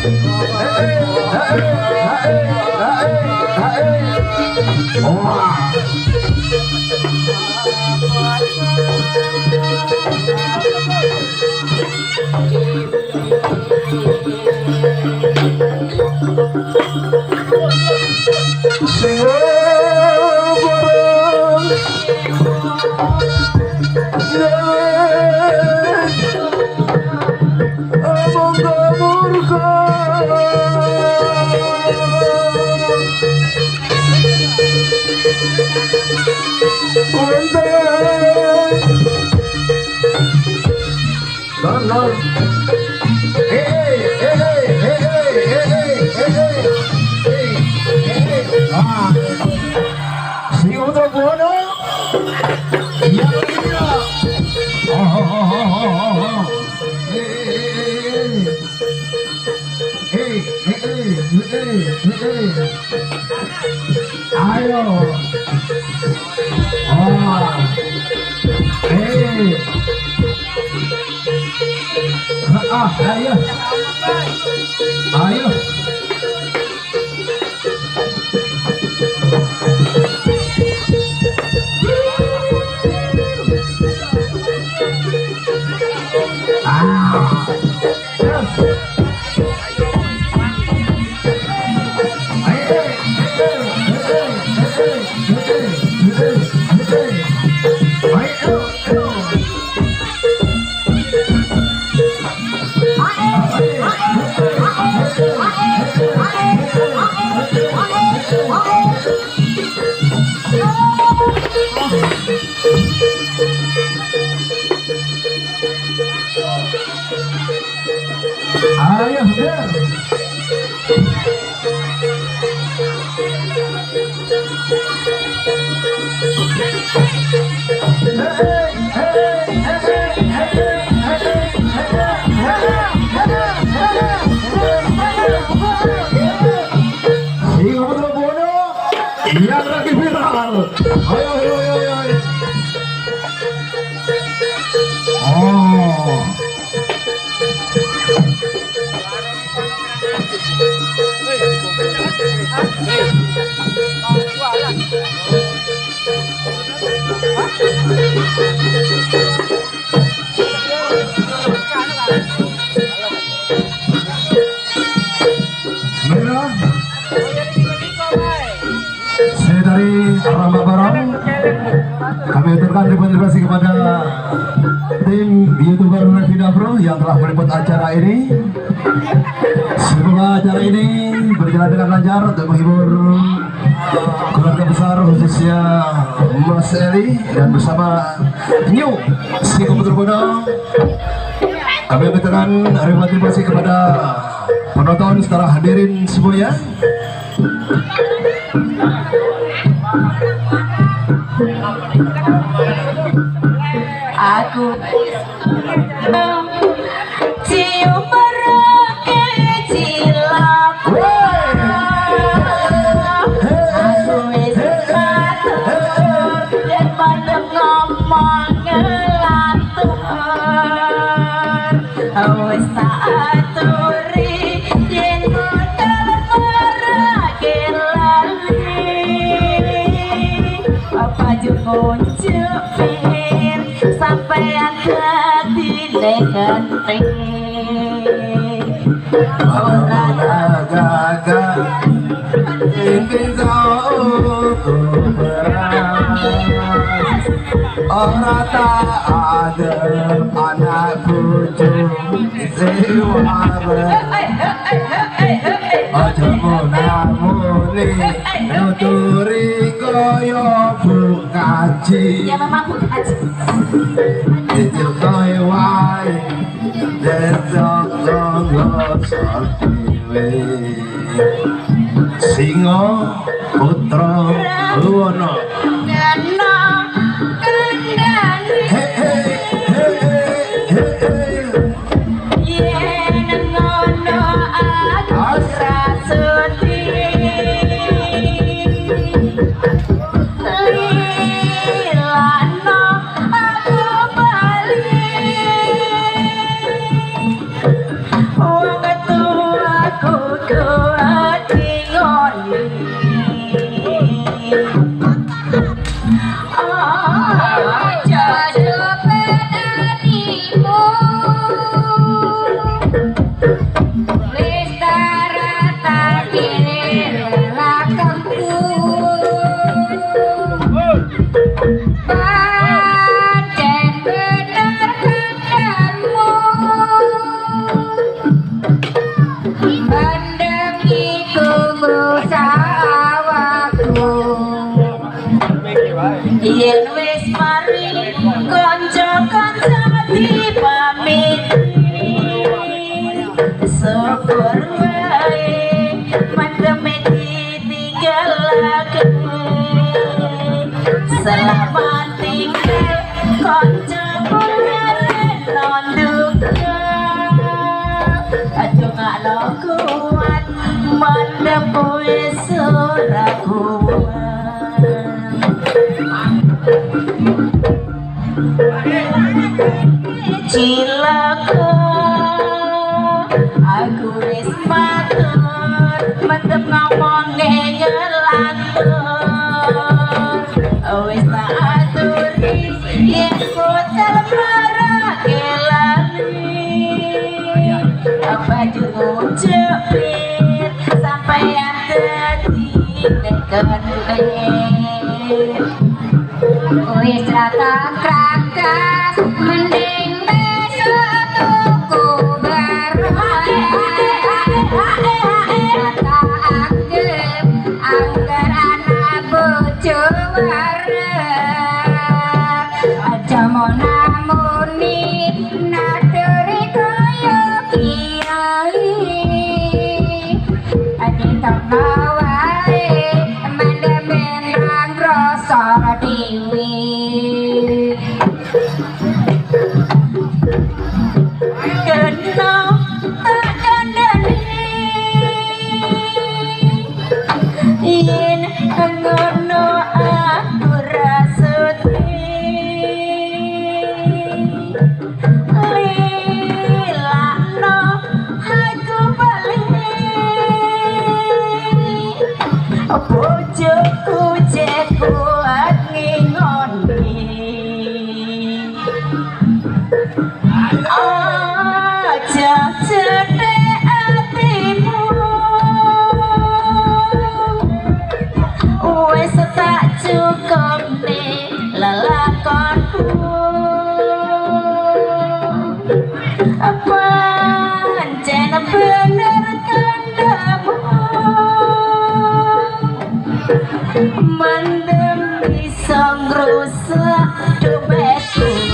Ayo. Ayo. Ayo. Ayo, yang lagi viral. Ayo, ayo, ayo, ayo. Oh. Saya dari Ramba Barong, kami aturkan ribuan terima kasih kepada tim YouTuber Revida Bro yang telah meliput acara ini. Semoga acara ini berjalan dengan lancar untuk menghibur keluarga besar khususnya Mas Eli dan bersama New Singo Putra Buwono. Kami aturkan ribuan terima kasih kepada penonton setelah hadirin semuanya. Aku cium merake cilaka, aku wis matur yen padha ngomong ngelantur, wis tak aturi yen bakal merake lali, apa junjupin sampean dadine genting ora gagal ingin beras ora tak ada anak bojo sing aja munamuni nuturi kaya bu kaji. Ya memang bu kaji. Itu kowe wae desok dhewe Singo Putra Buwono. Yen ngono aku ra sudi lilano aku bali wong tuaku Yen wis mari kanca-kanca dipamiti, syukur wae mendeme ditinggal aku. Selamat tinggal kancaku nonduka, aja ngakno kuat mendem wis ora kuat. Cilaka aku wis matur mendem ngomonge ngelantur, wis tak aturi yen botel marake lali, baju jepit sampeyan dadi nek. Wis rata krakas mending besok tuku baru. Rata anggep angger anak bojo wareg, aja monamuni naduri kaya kiai, ditokno wae mendem nang rasa dhewe. Kena tak kandhani yen ngono aku ra sudi, lilakno aku bali, bojoku cek kuat ngingoni. Aja cedhek atimu, wis tak cukupne lelakonku, pancen bener kandhamu, mendem bisa ngrusak dompetku.